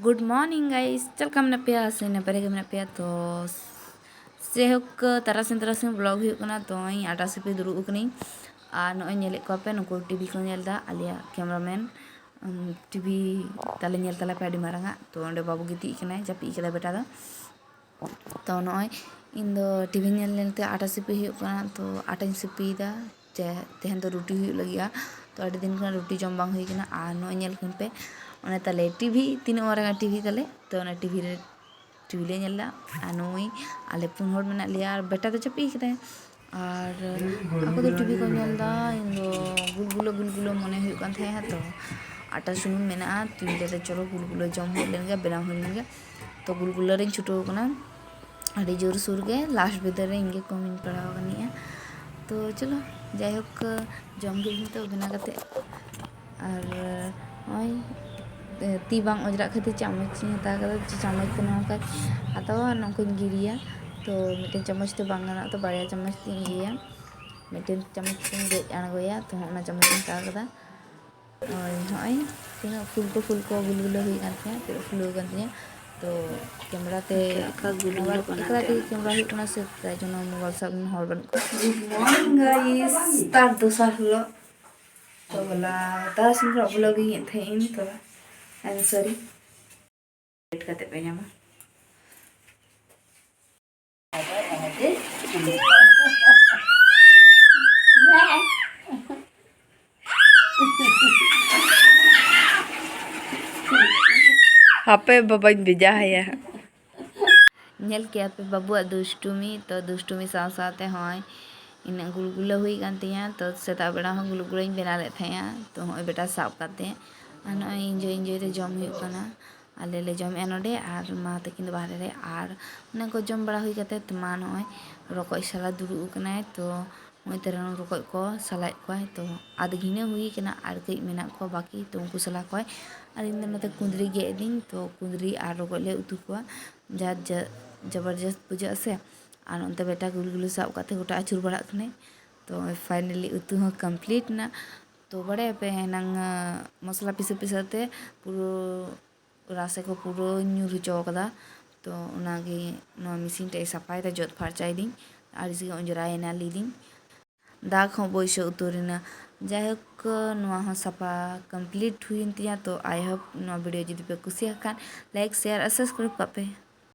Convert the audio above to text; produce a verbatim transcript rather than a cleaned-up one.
Good morning guys, ᱪᱮᱫ ᱞᱮᱠᱟ ᱢᱮᱱᱟᱜ ᱯᱮᱭᱟ? ᱥᱮ ᱱᱟᱯᱟᱭ ᱨᱮᱜᱮ ᱢᱮᱱᱟᱜ ᱯᱮᱭᱟ? ᱛᱚ ᱡᱟᱭᱦᱳᱠ, ᱛᱟᱨᱟᱥᱤᱧ ᱛᱟᱨᱟᱥᱤᱧ vlog ᱦᱩᱭᱩᱜ ᱠᱟᱱᱟ᱾ ᱛᱚ ᱤᱧ ᱟᱴᱟ ᱥᱤᱯᱤ ᱫᱩᱲᱩᱵ ᱟᱠᱟᱱᱟᱹᱧ, ᱟᱨ ᱱᱚᱜᱼᱚᱭ ᱧᱮᱞᱮᱫ ᱠᱚᱣᱟ ᱯᱮ, ᱱᱩᱠᱩ ᱴᱤᱵᱷᱤ ᱠᱚ ᱧᱮᱞ ᱮᱫᱟ᱾ ᱟᱞᱮᱭᱟᱜ cameraman ᱴᱤᱵᱷᱤ ᱛᱟᱞᱮ ᱧᱮᱞ ᱛᱟᱞᱮ ᱯᱮ, ᱟᱹᱰᱤ ᱢᱟᱨᱟᱝ ᱟᱜ᱾ ᱛᱚ ᱚᱸᱰᱮ ᱵᱟᱹᱵᱩ ᱜᱤᱛᱤᱡ ᱠᱟᱱᱟᱭ, ᱡᱟᱹᱯᱤᱫ ᱠᱟᱫᱟᱭ ᱵᱮᱴᱟ ᱫᱚ᱾ ᱛᱚ ᱱᱚᱜᱼᱚᱭ ᱤᱧ ᱫᱚ ᱴᱤᱵᱷᱤ ᱧᱮᱞ ᱧᱮᱞ ᱛᱮ ᱟᱴᱟ ᱥᱤᱯᱤ ᱦᱩᱭᱩᱜ ᱠᱟᱱᱟ᱾ ᱛᱚ ᱟᱴᱟᱧ ᱥᱤᱯᱤᱭᱮᱫᱟ, ᱡᱮ ᱛᱮᱦᱮᱧ ᱫᱚ ᱨᱩᱴᱤ ᱦᱩᱭᱩᱜ ᱞᱟᱹᱜᱤᱫᱼᱟ᱾ ᱛᱚ ᱟᱹᱰᱤ ᱫᱤᱱ ᱠᱷᱚᱱ ᱨᱩᱴᱤ ᱡᱚᱢ ᱵᱟᱝ ᱦᱩᱭ ᱠᱟᱱᱟ᱾ ᱟᱨ ᱱᱚᱜᱼᱚᱭ ᱧᱮᱞ ᱠᱚᱧ ᱯᱮ, ᱚᱱᱮ ᱛᱟᱞᱮ ᱴᱤᱵᱷᱤ, ᱛᱤᱱᱟᱹᱜ ᱢᱟᱨᱟᱝ ᱴᱤᱵᱷᱤ ᱛᱟᱞᱮ, ᱛᱚ ᱚᱱᱟ ᱴᱤᱵᱷᱤ ᱨᱮ ᱴᱤᱵᱷᱤ ᱞᱮ ᱧᱮᱞ ᱮᱫᱟ᱾ ᱟᱨ ᱱᱩᱭ ᱟᱞᱮ ᱯᱩᱱ ᱦᱚᱲ ᱢᱮᱱᱟᱜ ᱞᱮᱭᱟ, ᱟᱨ ᱵᱮᱴᱟ ᱫᱚ ᱪᱟᱹᱯᱤ ᱠᱟᱫᱟᱭ᱾ ᱟᱨ ᱟᱠᱚ ᱫᱚ ᱴᱤᱵᱷᱤ ᱠᱚ ᱧᱮᱞ ᱮᱫᱟ, ᱤᱧ ᱫᱚ ᱜᱩᱞᱜᱩᱞᱟᱹ ᱜᱩᱞᱜᱩᱞᱟᱹ ᱢᱚᱱᱮ ᱦᱩᱭᱩᱜ ᱠᱟᱱ ᱛᱟᱦᱮᱸᱜᱼᱟ᱾ ᱛᱚ ᱟᱴᱟ ᱥᱩᱱᱩᱢ ᱢᱮᱱᱟᱜᱼᱟ, ᱛᱤᱱᱴᱟ ᱨᱮ ᱪᱚᱞᱚ ᱜᱩᱞᱜᱩᱞᱟᱹ ᱡᱚᱢ ᱦᱩᱭ ᱞᱮᱱ ᱜᱮ, ᱵᱮᱱᱟᱣ ᱦᱩᱭ ᱞᱮᱱ ᱜᱮ᱾ ᱛᱚ ᱜᱩᱞᱜᱩᱞᱟᱹ ᱨᱤᱧ ᱪᱷᱩᱴᱟᱹᱣ ᱠᱟᱱᱟ᱾ ᱟᱹᱰᱤ ᱡᱳᱨ ᱥᱩᱨ ᱜᱮ, last ᱵᱷᱤᱛᱟᱹᱨ ᱨᱮ ᱤᱧ ᱜᱮ ᱠᱚᱢᱤᱧ ᱯᱟᱲᱟᱣ ᱟᱠᱟᱱᱟ᱾ ᱛᱚ ᱪᱚᱞᱚ, ᱡᱟᱭᱦᱳᱠ, ᱡᱚᱢ ᱠᱮᱫᱟᱹᱧ ᱛᱚ ᱵᱮᱱᱟᱣ ᱠᱟᱛᱮ᱾ ᱟᱨ ᱱᱚᱜᱼᱚᱭ ᱛᱤ ᱵᱟᱝ ᱚᱡᱽᱨᱟᱜ ᱠᱷᱟᱹᱛᱤᱨ ᱪᱟᱢᱚᱪ ᱤᱧ ᱦᱟᱛᱟᱣ ᱠᱟᱫᱟ᱾ ᱪᱟᱢᱚᱪ ᱛᱮ ᱱᱚᱝᱠᱟ ᱦᱟᱛᱟᱣᱟ, ᱱᱚᱝᱠᱟᱧ ᱜᱤᱰᱤᱭᱟ᱾ ᱛᱚ ᱢᱤᱫᱴᱮᱱ ᱪᱟᱢᱚᱪ ᱛᱮ ᱵᱟᱝ ᱜᱟᱱᱚᱜᱼᱟ, ᱛᱚ ᱵᱟᱨᱭᱟ ᱪᱟᱢᱚᱪ ᱛᱤᱧ ᱤᱭᱟᱹᱭᱟ᱾ ᱢᱤᱫᱴᱮᱱ ᱪᱟᱢᱚᱪ ᱛᱤᱧ ᱜᱮᱫ ᱟᱬᱜᱚᱭᱟ, ᱛᱚ ᱚᱱᱟ ᱪᱟᱢᱚᱪ ᱤᱧ ᱦᱟᱛᱟᱣ ᱠᱟᱫᱟ᱾ ᱦᱳᱭ, ᱱᱚᱜᱼᱚᱭ ᱛᱤᱱᱟᱹᱜ ᱯᱷᱩᱞᱠᱟᱹ ᱯᱷᱩᱞᱠᱟᱹ ᱜᱩᱞᱜᱩᱞᱟᱹ ᱦᱩᱭ ᱠᱟᱱ ᱛᱤᱧᱟᱹ, ᱛᱤᱱᱟᱹᱜ ᱯᱷᱩᱞᱟᱹᱣ ᱠᱟᱱ ᱛᱤᱧᱟᱹ᱾ ᱛᱚ ᱠᱮᱢᱨᱟ ᱛᱮ ᱮᱠᱟ ᱜᱩᱞᱜᱩᱞᱟᱹ ᱢᱳᱵᱟᱭᱤᱞ ᱵᱟᱱᱟᱨ ᱮᱠᱞᱟ ᱛᱮᱜᱮ ᱠᱮᱢᱨᱟ ᱦᱩᱭᱩᱜ ᱠᱟᱱᱟ ᱥᱮ, ᱛᱟᱭ ᱡᱚᱱᱱᱚ ᱢᱳᱵᱟᱭᱤᱞ ᱥᱟᱵ ᱨᱮᱱ ᱦᱚᱲ ᱵᱟᱹᱱᱩᱜ ᱠᱚᱣᱟ᱾ Good morning guys, ᱛᱟᱨ ᱫᱚᱥᱟᱨ ᱦᱤᱞᱳᱜ᱾ ᱛᱚ ᱦᱚᱞᱟ ᱛᱟᱨᱟᱥᱤᱧ ᱠᱷᱚᱱᱟᱜ vlog ᱤᱧ ᱮᱫ ᱛᱟᱦᱮᱸᱫ ᱤᱧ, ᱛᱚ I'm sorry, ᱞᱮᱴ ᱠᱟᱛᱮ ᱯᱮ ᱧᱟᱢᱟ᱾ ᱦᱟᱯᱮ ᱵᱟᱵᱟᱧ ᱵᱷᱮᱡᱟ ᱟᱭᱟ᱾ ᱧᱮᱞ ᱠᱮᱜᱼᱟ ᱯᱮ ᱵᱟᱹᱵᱩᱣᱟᱜ ᱫᱩᱥᱴᱩᱢᱤ᱾ ᱛᱚ ᱫᱩᱥᱴᱩᱢᱤ ᱥᱟᱶ ᱥᱟᱶᱛᱮ ᱦᱚᱸᱜᱼᱚᱭ ᱤᱱᱟᱹᱜ ᱜᱩᱞᱜᱩᱞᱟᱹ ᱦᱩᱭ ᱠᱟᱱ ᱛᱤᱧᱟᱹ᱾ ᱛᱚ ᱥᱮᱛᱟᱜ ᱵᱮᱲᱟ ᱦᱚᱸ ᱜᱩᱞᱜᱩᱞᱟᱹᱧ ᱵᱮᱱᱟᱣ ᱞᱮᱫ ᱛᱟᱦᱮᱸᱜᱼᱟ᱾ ᱛᱚ ᱦᱚᱸᱜᱼᱚᱭ ᱵᱮᱴᱟ ᱥᱟᱵ ᱠᱟᱛᱮ ᱟᱨ ᱱᱚᱜᱼᱚᱭ enjoy enjoy ᱛᱮ ᱡᱚᱢ ᱦᱩᱭᱩᱜ ᱠᱟᱱᱟ᱾ ᱟᱞᱮ ᱞᱮ ᱡᱚᱢᱮᱜᱼᱟ ᱱᱚᱰᱮ, ᱟᱨ ᱢᱟ ᱛᱟᱹᱠᱤᱱ ᱫᱚ ᱵᱟᱦᱨᱮ ᱨᱮ᱾ ᱟᱨ ᱚᱱᱟ ᱠᱚ ᱡᱚᱢ ᱵᱟᱲᱟ ᱦᱩᱭ ᱠᱟᱛᱮ ᱢᱟ ᱱᱚᱜᱼᱚᱭ ᱨᱚᱠᱚᱡ ᱥᱟᱞᱟ ᱫᱩᱲᱩᱵ ᱟᱠᱟᱱᱟᱭ᱾ ᱛᱚ ᱱᱚᱜᱼᱚᱭ ᱛᱮᱨᱟᱝ ᱨᱚᱠᱚᱡ ᱠᱚ ᱥᱟᱞᱟᱭᱮᱫ ᱠᱚᱣᱟᱭ᱾ ᱛᱚ ᱟᱫ ᱜᱷᱤᱱᱟᱹ ᱦᱩᱭ ᱠᱟᱱᱟ, ᱟᱨ ᱠᱟᱹᱡ ᱢᱮᱱᱟᱜ ᱠᱚᱣᱟ ᱵᱟᱹᱠᱤ, ᱛᱚ ᱩᱱᱠᱩ ᱥᱟᱞᱟ ᱠᱚᱣᱟᱭ᱾ ᱟᱨ ᱤᱧ ᱫᱚ ᱱᱚᱛᱮ ᱠᱩᱸᱫᱽᱨᱤ ᱜᱮᱫ ᱫᱤᱧ, ᱛᱚ ᱠᱩᱸᱫᱽᱨᱤ ᱟᱨ ᱨᱚᱠᱚᱡ ᱞᱮ ᱩᱛᱩ ᱠᱚᱣᱟ, ᱡᱟ ᱡᱟ-, ᱡᱚᱵᱚᱨᱡᱚᱥᱛ ᱵᱩᱡᱷᱟᱹᱜᱼᱟ ᱥᱮ᱾ ᱟᱨ ᱚᱱᱛᱮ ᱵᱮᱴᱟ ᱜᱩᱞᱜᱩᱞᱩ ᱥᱟᱵ ᱠᱟᱛᱮ ᱜᱚᱴᱟ ᱟᱹᱪᱩᱨ ᱵᱟᱲᱟᱜ ᱠᱟᱱᱟᱭ᱾ ᱛᱚ finally ᱩᱛᱩ ᱦᱚᱸ complete ᱮᱱᱟ᱾ ᱛᱚ ᱵᱟᱲᱟᱭᱟᱯᱮ ᱮᱱᱟᱝ, ᱟᱸ, ᱢᱚᱥᱞᱟ ᱯᱤᱥᱟᱹ ᱯᱤᱥᱟᱹ ᱛᱮ ᱯᱩᱨᱟᱹ ᱨᱟᱥᱮ ᱠᱚ ᱯᱩᱨᱟᱹᱧ ᱧᱩᱨ ᱦᱚᱪᱚ ᱠᱟᱫᱟ᱾ ᱛᱚ ᱚᱱᱟᱜᱮ ᱱᱚᱣᱟ ᱢᱮᱥᱤᱱ ᱴᱟᱜ ᱤᱧ ᱥᱟᱯᱷᱟᱭᱮᱫᱟ, ᱡᱚᱫ ᱯᱷᱟᱨᱪᱟᱭᱮᱫᱟᱹᱧ᱾ ᱟᱹᱰᱤ ᱥᱮ ᱜᱮ ᱚᱸᱡᱽᱨᱟᱭᱮᱱᱟ ᱞᱟᱹᱭᱫᱟᱹᱧ᱾ ᱫᱟᱜᱽ ᱦᱚᱸ ᱵᱟᱹᱭᱥᱟᱹᱣ ᱩᱛᱟᱹᱨᱮᱱᱟ᱾ ᱡᱟᱭᱦᱳᱠ, ᱱᱚᱣᱟ ᱦᱚᱸ ᱥᱟᱯᱷᱟ complete ᱦᱩᱭᱮᱱ ᱛᱤᱧᱟ᱾ ᱛᱚ I hope ᱱᱚᱣᱟ video ᱡᱩᱫᱤ ᱯᱮ ᱠᱩᱥᱤᱭᱟᱜ ᱠᱷᱟᱱ like, share ᱟᱨ subscribe ᱠᱟᱜ ᱯᱮ᱾